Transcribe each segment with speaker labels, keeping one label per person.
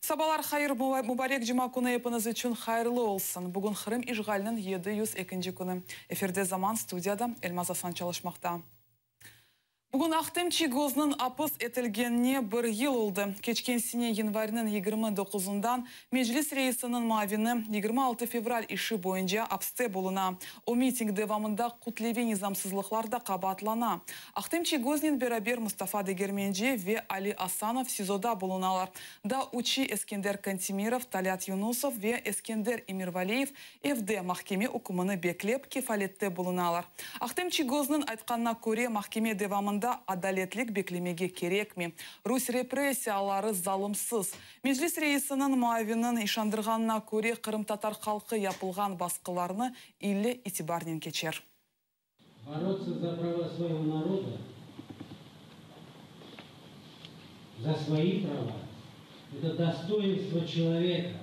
Speaker 1: Sabalar hayır, mubarek cuma künü epiñiz içün hayırlı olsun. Bugün Qırım işğaliniñ 702-nci künü. Efirde Zaman, studiyada Elmaz Asan çalışmaqta. Bugün Ahtem Çiygoznıñ apis etilgenine bir yıl oldı. Keçken sene yanvarniñ 29-ından Meclis reisiniñ muavini 26 fevral işi boyunca apiste buluna. O miting devamında kütleviy nizamsızlıqlarda qabaatlana. Ahtem Çiygoznen beraber Mustafa Degermenci ve Ali Asanov SİZOda bulunalar. Daa üçü Eskender Kantemirov, Talât Yunusov ve Eskender Emirvaliyev evde mahkeme ükmüni beklep kefalette bulunalar. Ahtem Çiygoznıñ aytqanına köre mahkeme devamında adaletlik beklemege kerekmey. Rus repressiyaları zalımsız. Meclis reisiniñ muavininiñ işandırğanına köre qırımtatar halqı yapılğan basqılarnı ille itibarnen keçer.
Speaker 2: Бороться за права своего народа, за свои права, это достоинство человека.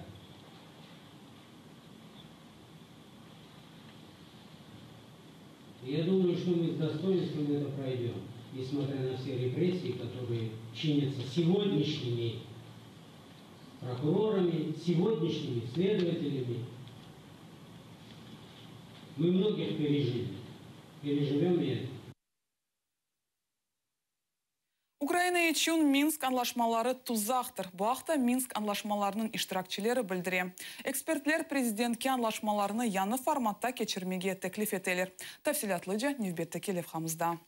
Speaker 2: И я думаю, что мы с достоинством это пройдем, несмотря на все репрессии, которые чинятся сегодняшними прокурорами, сегодняшними следователями. Мы многих пережили, переживем и это.
Speaker 1: Ukraina içün Minsk añlaşmaları tuzaqtır. Bu aqta Minsk añlaşmalarınıñ iştirakçileri bildire. Ekspertler prezidentke añlaşmalarnı yañı formatta keçirmege teklif eteler. Tafsilâtlıca nevbetteki levhamızda.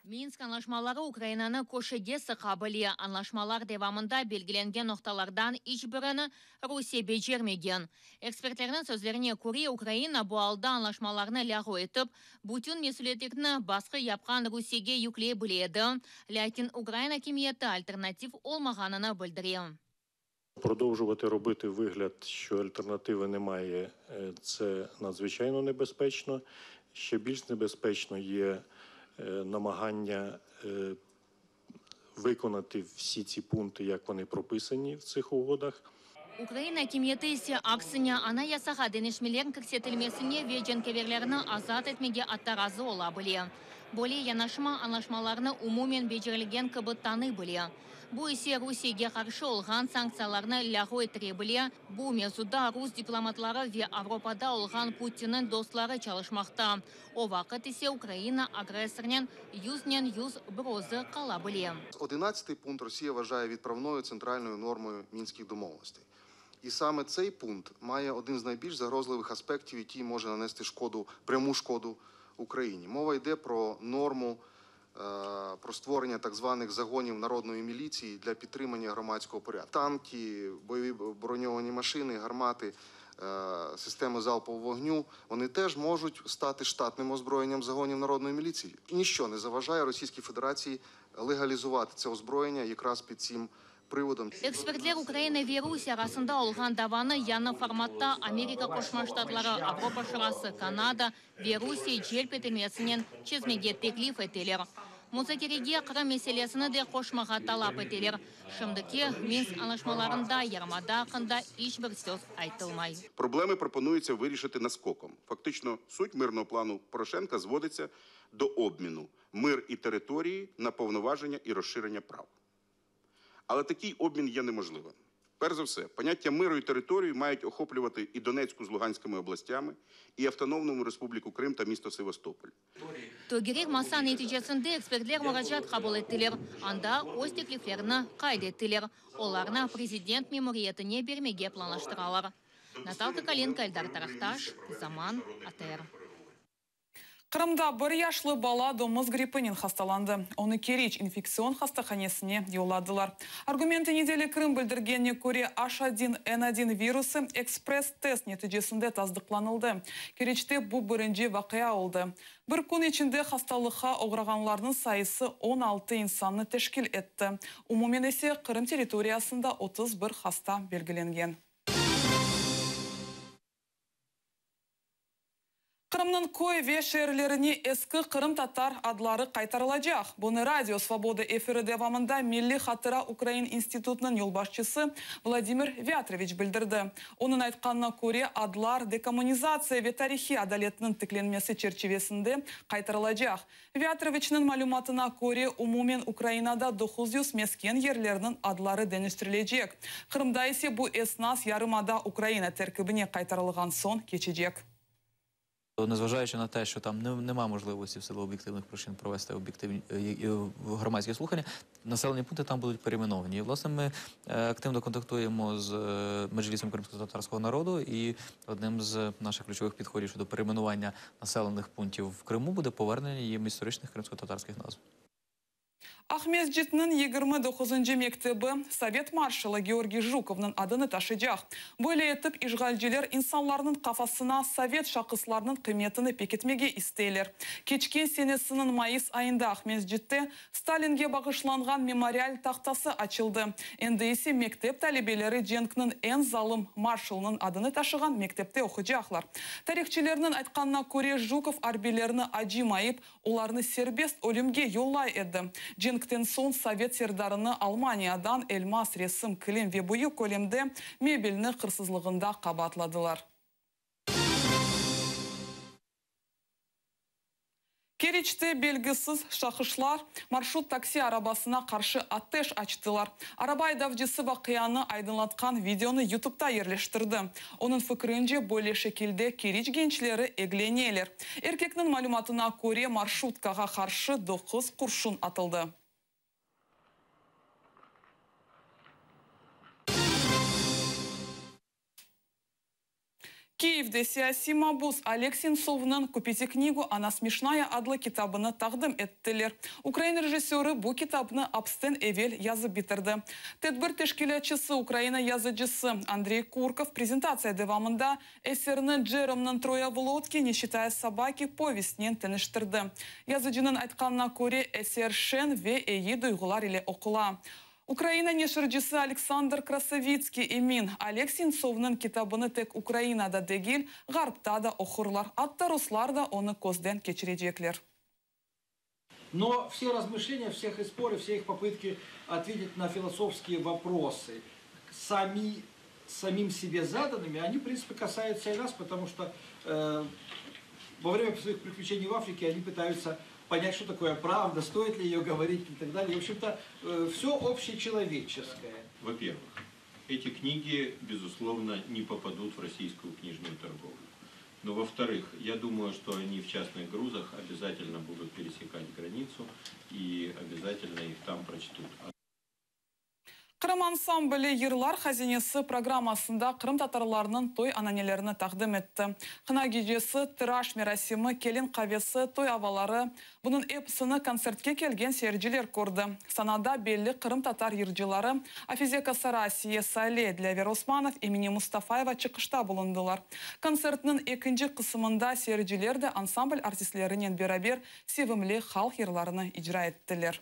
Speaker 3: Minsk añlaşmaları Ukrainanı köşege sıqa bile. Añlaşmalar devamında belgilengen noqtalardan iç birini Rusiye becermegen. Ekspertlerniñ sözlerine köre, Ukraina bu alda añlaşmalarnı lâğu etip, bütün mesüliyetlikni basqı yapqan Rusiyege yükley bile edi. Lâkin ukrain akimiyeti alternativ olmağanını bildire.
Speaker 4: Продовжувати робити вигляд, що альтернативи немає, це надзвичайно небезпечно. Ще більш небезпечно є намагання виконати всі ці пункти, як вони прописані в цих угодах.
Speaker 3: Ukraina akimiyeti ise aksine Anayasağa deñişmeler kirsetilmesine ve cenkâverlerni azat etmege atta razı ola bile. Böyle yanaşma añlaşmalarnı umumen becerilgen kibi tanıy bile. Bu ise Rusiyege qarşı olğan sanktsiyalarnı lâğu ettire bile. Bu mevzuda rus diplomatları ve Avropada olğan Putinniñ dostları çalışmaqta. O vaqıt ise Ukraina agressornen yüznen yüz bir özü qala bile.
Speaker 5: 11-й пункт Росія вважає відправною центральною нормою мінських домовленостей. І саме цей пункт має один з найбільш загрозливих аспектів, який може нанести шкоду, пряму шкоду Україні. Мова йде про норму про створення так званих загонів народної міліції для підтримання громадського порядку. Танки, бойові броньовані машини, гармати, системи залпового вогню, вони теж можуть стати штатним озброєнням загонів народної міліції. Ніщо не заважає Російській Федерації легалізувати це озброєння якраз під цим приводом.
Speaker 3: Ekspertler Ukraina ve Rusiye arasında olğan davanı yañı formatta Amerika Qoşma Ştatları, Avropa Şurası, Kanada ve Rusiye celp etilmesinen çezmege teklif eteler. Muzakerege Qırım meselesini de qoşmağa talap eteler. Şimdiki Minsk añlaşmalarında yarımada aqqında iç bir söz aytılmay.
Speaker 6: Проблеми пропонується вирішити наскоком. Фактично, суть мирного плану Порошенка зводиться до обміну мир і території на повноваження і розширення прав. Але такий обмін є неможливим. Перш за все, поняття миру і території мають охоплювати і Донецьку з Луганськими областями, і Автономну Республіку Крим та місто Севастополь.
Speaker 3: Tögerek masa neticesinde ekspertler muracaat qabul ettiler. Anda öz tekliflerini qayd ettiler. Olarnı prezident memuriyetine bermege planlaştıralar. Natalka Kalenko, Eldar Tarahtaş, Zaman, ATR.
Speaker 1: Qırımda bir yaşlı bala domuz grippinen hastalandı. Onı Keriç infektsion hastahanesine yolladılar. Argumentı nedeli Krım bildirgenine köre H1N1 virusı ekspress-test neticesinde tasdıqlanıldı. Keriçte bu birinci vaqia oldı. Bir kün içinde hastalıqqa oğrağanlarnıñ sayısı 16 insannı teşkil etti. Umumen ise Qırım territoriyasında 31 hasta belgilengen. Qırımnıñ Qırımnıñ köy ve şeerlerine eski qırımtatar adları qaytarılacaq. Bunı Radio Svoboda efiri devamında Milliy hatıra ukrain institutınıñ yolbaşçısı Vladimir Vâtroviç bildirdi. Onıñ aytqanına köre, adlar dekommunizatsiya ve tarihiy adaletniñ tiklenmesi çerçivesinde qaytarılacaq. Vâtroviçniñ malümatına köre, umumen Ukrainada 900 mesken yerlerniñ adları deñiştirilecek. Qırımda ise bu esnas yarımada Ukraina terkibine qaytarılğan soñ keçecek.
Speaker 7: Незважаючи на те, що там нема можливості в силу об'єктивних причин провести об'єктивні громадські слухання, населені пункти там будуть перейменовані. І, власне, ми активно контактуємо з Меджлісом кримськотатарського народу, і одним з наших ключових підходів щодо перейменування населених пунктів в Криму буде повернення їм історичних кримськотатарських назв.
Speaker 1: Aqmescitniñ 29-ncı mektebi sovet marşalı Georgiy Jukovnıñ adını taşıycaq. Böyle etip işğalciler insanlarnıñ qafasına sovet şahıslarnıñ qıymetini pekitmege isteyler. Keçken senesiniñ mayıs ayında Aqmescitte Stalinge bağışlanğan memorial tahtası açıldı. Endi ise mektep talebeleri cenkniñ eñ zalım marşalınıñ adını taşığan mektepte oquycaqlar. Tarihçilerniñ aytqanına köre, Jukov arbiylerni acımayıp, olarnı serbest ölümge yollay edi. Cenkten soñ sovet serdarını Almaniyadan elmaz, resim, kilim ve büyük kölemde mebelni hırsızlığında qabaatladılar. Keriçte belgisiz şahıslar marşrut taksi arabasına qarşı ateş açtılar. Araba aydavcısı vaqianı aydınlatqan videonı YouTube'da yerleştirdi. Onıñ fikirince, böyle şekilde Keriç gençleri egleneler. Erkekniñ malümatına köre, marşrutkağa qarşı 9 qurşun atıldı. Kiyevde siyasiy mabus Oleg Sentsovnıñ Kupite knigu, ona smешная adlı kitabını taqdim ettiler. Ukrain rejissörı bu kitapnı apsten evel yazıp bitirdi. Tedbir teşkilâtçısı Ukraina yazıcısı Andrey Kurkov prezentatsiya devamında eserni Jeromnıñ Трое в лодке, не считая собаки povestinen teñeştirdi. Yazıcınıñ aytqanına köre, eser şeñ ve eyi duyğular ile oqula. Ukraina neşircisi Aleksandr Krasovitskiy emin, Oleg Sentsovnıñ kitabını tek Ukrainada degil, Ğarpta da oqurlar, atta ruslar da onı közden keçirecekler.
Speaker 8: Но все размышления, всех их споры, все их попытки ответить на философские вопросы, сами, самим себе заданными, они, в принципе, касаются и нас, потому что э, во время своих приключений в Африке они пытаются понять, что такое правда, стоит ли ее говорить и так далее. В общем-то, э, все общечеловеческое.
Speaker 4: Во-первых, эти книги, безусловно, не попадут в российскую книжную торговлю. Но, во-вторых, я думаю, что они в частных грузах обязательно будут пересекать границу и обязательно их там прочтут.
Speaker 1: Qırım ansambli Yırlar hazinesi programmasında qırımtatarlarnıñ toy ananelerini taqdim etti. Qına gecesi, tıraş merasimi, kelin qavesi, toy avaları bunıñ episini kontsertke kelgen seyirciler kördi. Sanada belli qırımtatar yırcıları Afize Kasara, Asiye Sale, Dilâver Osmanov, Emine Mustafayeva çıqışta bulundılar. Kontsertniñ ekinci qısmında seyirciler de ansambl artistlerinen beraber sevimli halq yırlarını icra ettiler.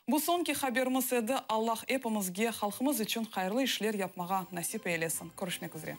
Speaker 1: Bu soñki haberimiz edi. Allah epimizge halqımız içün hayırlı işler yapmağa nasip eylesin. Körüşmek üzre.